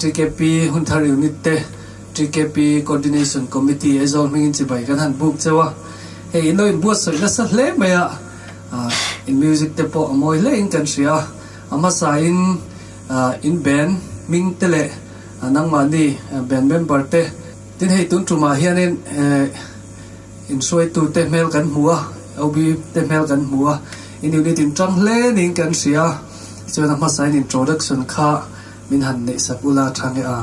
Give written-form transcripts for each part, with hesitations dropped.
TKP Hunthar Unit te TKP Coordination Committee Aizawl hmingin chibai kan han buk cheu a, hei in lo inbuatsaih nasa hle mai a, in music te pawh a mawi hle in kan hria a, a hmasa in in band hming te leh nangmahni band member te tin hei tun tumah hianin in hruaitu te hmel kan hmu a, OB te hmel kan hmu a, in unit in tang hle niin kan hria a, chuan a hmasa in introduction kha min han neih sak ula tha nge a.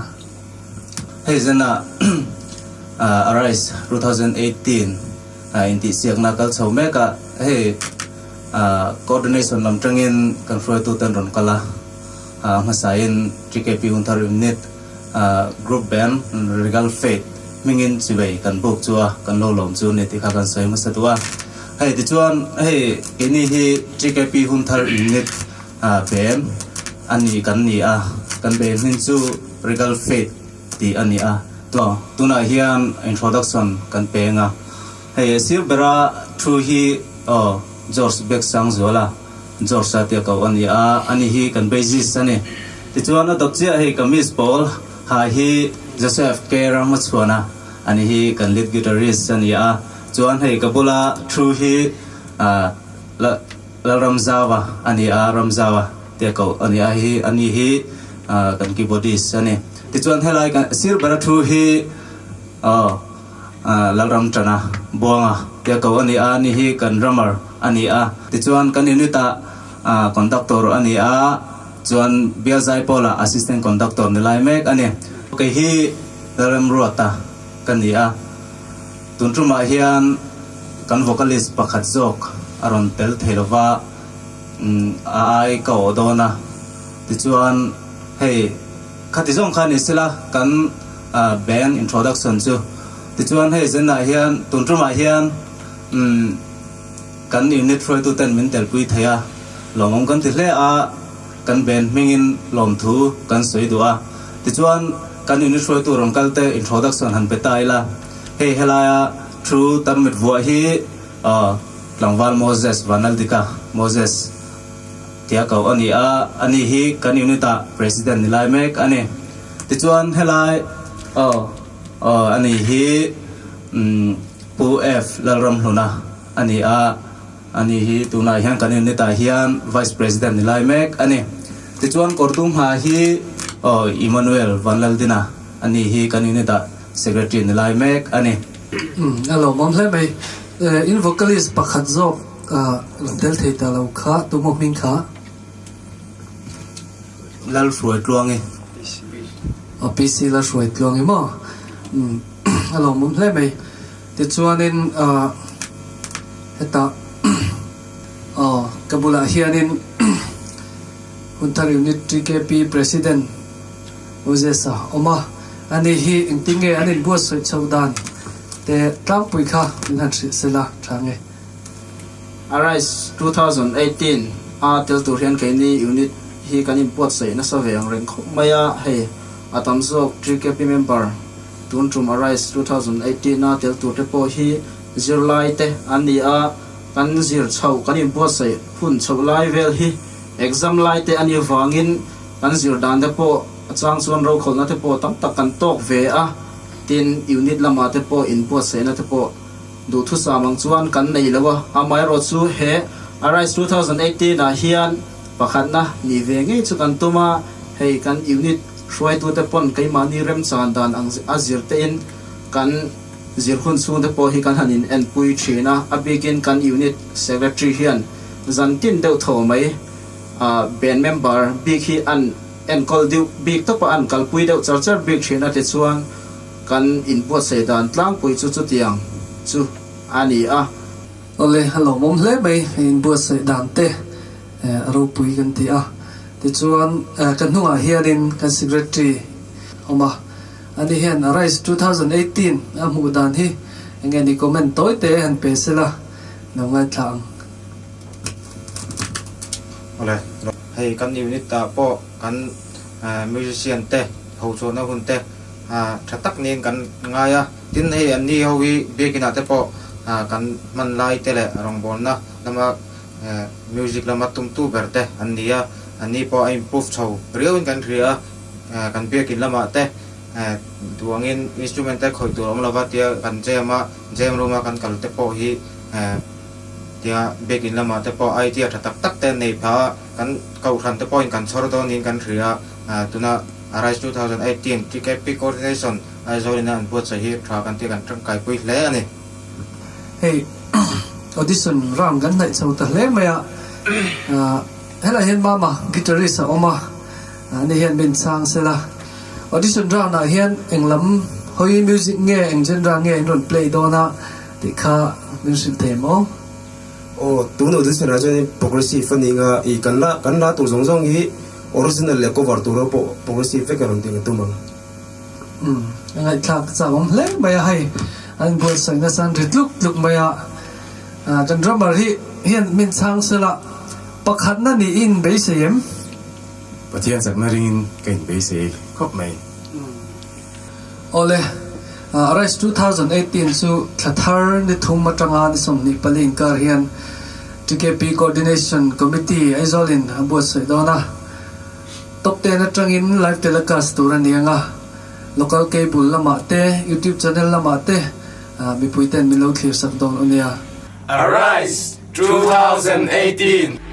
Hei zena Arise 2018 intihsiakna kal chho mek a, hei coordination lam tangin kan hruaituten rawn kal a, hmasain TKP Hunthar Unit Group Band Regal Faith hmingin chivei kan buk chu a, kan lo lawm chu ni tih kha kan sawi hmasa duh a. Hei tichuan hei keini hi TKP Hunthar Unit Band a ni kan ni a, kan band hming chu Regal Faith tih a ni a. Tunah hian introduction kan peng a, hei sir bera thu hi aw George Beksangzuala, George a tia koh a ni a, ani hi kan bassist a ni. Tichuan a dawt chiah hei kamis pawl ha hi Joseph K Ramachhuana, ani hi kan lead guitarist a ni a. Chuan hei ka bula thu hi la. Lalramzaua a ni a, Ramzaua tia koh a ni a, hi a ni hi kan keyboardist a ni. Tichuan helai kan sir bera thu hi aw Lalramchana Buanga tia koh a ni a, ni hi kan drummer a ni a. Tichuan kan unit ah conductor a ni a, chuan Bial Zaipawla assistant conductor ni lai mek a ni. Kei hi Lalremruata ka ni a. Tun tumah hian kan vocalist pakhat zawk a rawn tel thei lova, a ai ka awh dawn a, tichuan hei khati zawng kha ni sela kan band introduction chu, tichuan hei zenah hian tun tumah hian kan unit hruaituten min telpui thei a, lawmawm kan ti hle a, kan band hmingin lawmthu kan sawi duh a, tichuan kan unit hruaitu rawn kalte introduction han pe ta ila. Hei helaia thu tarmit vuah hi tlangval Moses Vanaldika, Moses, tia koh a ni a, ani hi kan unit ah President ni lai mek a ni. Tichuan helai ani hi Pu F Lalramhluna a ni a, ani hi tunah hian kan unit ah hian Vice President ni lai mek a ni. Tichuan Kawrtum ha hi Emmanuel Vanlaldina ani hi kan unit ah Secretary ni lai mek a ni. Umm a lawmawm hle mai. In vocalist pakhat zawk rawn tel thei ta lo kha tumaw hming kha? Lalhruaitluangi. Aw PC Lalhruaitluangi maw? Umm a lawmawm hle mai. Tichuanin hetah aw ka bulah hianin Hunthar Unit TKP President Moses a awm a, ani hi engtin nge an inbuatsaih chhoh dan te tlangpui kha min han hrilh sela tha nge. Arise 2018 a tel tur hian keini unit hi kan inbuatsaih nasa ve ang reng khawp mai a, hei a tam zawk TKP member tun tum Arise 2018 a tel tur te pawh hi zirlai te an ni a, kan zir chhoh kan inbuatsaih hun chhoh lai vel hi exam lai te a nih vangin Kan zir dan te pawh a chang chuan rokhawlhna te pawh tam tak kan tawk ve a, tin unit lamah te pawh inbuatsaihna te pawh duhthusam ang chuan kan nei lo a, amaherawh chu he Arise 2018 ah hian pakhatna nih ve ngei chu kan tum a, hei kan unit hruaitute pawn keimahni remchan dan ang a zir tein kan zir hun chhung te pawh hi kan han in enpui thin a, a bikin kan unit secretary hian zan tin deuh thaw mai. Band member bik hi an enkawl deuh bik tawp a, an kalpui deuh char char bik thin a tichuan kan inbuatsaih dan tlangpui chu chutiang chu a ni a. Awle, a lawmawm hle mai hei inbuatsaih dan te a ropui kan ti a, tichuan ka hnungah hianin kan secretary awm a, ani hian Arise 2018 a hmuh dan hi enge ni comment tawi te han pe sela lo ngaithla ang. Awle, hei kan unit ah pawh kan musician te ho chhuahna hun te tha tak niin kan ngai a, tin hei an ni ho hi biakin ah te pawh kan hman lai te leh rawngbawlna lama music lama tumtu ber te an ni a, an ni pawh a improve chho riau in kan hria a. kan biakin lamah te duangin instrument te khawih tur awm lova tia kan jam a, jam room a kan kal te pawh hi tia biakin lamah te pawh idea tha tak tak te an nei phah a, kan kohhran te pawhin kan chhawr dawnin kan hria a, tuna Arise 2018 TKP Coordination Aizawl ina an buatsaih hi tha kan tih kan tangkaipui hle a ni. Hei audition round kan hnaih chho ta hle mai a, helai hian Mama guitarist a awm a, ani hian min chhang sela. Audition round ah hian eng lam hawi music nge eng genre nge in rawn play dawn a tih kha min hrilh thei maw? Aw, tun audition ah chuan progressive a ni nga, ih kan la kan la tur zawng zawng hi original leh cover tur pawh progressive vek a rawn tih ka tum ang. Umm a ngaihthlak chak awm hle mai a hei an buatsaih nasa an ri tluk tluk mai a kan drummer hi hian min chhang sela pakhatna niin beisei em? Pathian chakna ringin ka inbeisei khawp mai. Awle Arise 2018 chu thla thar ni thum atanga ni 24 inkar hian TKP Coordination Committee Aizawlin a buatsaih dawn a. Top ten atangin live telecast tur a ni ang a, local cable lamah te, YouTube channel lamah te mipui ten min lo thlir sak dawn a nia. Arise 2018.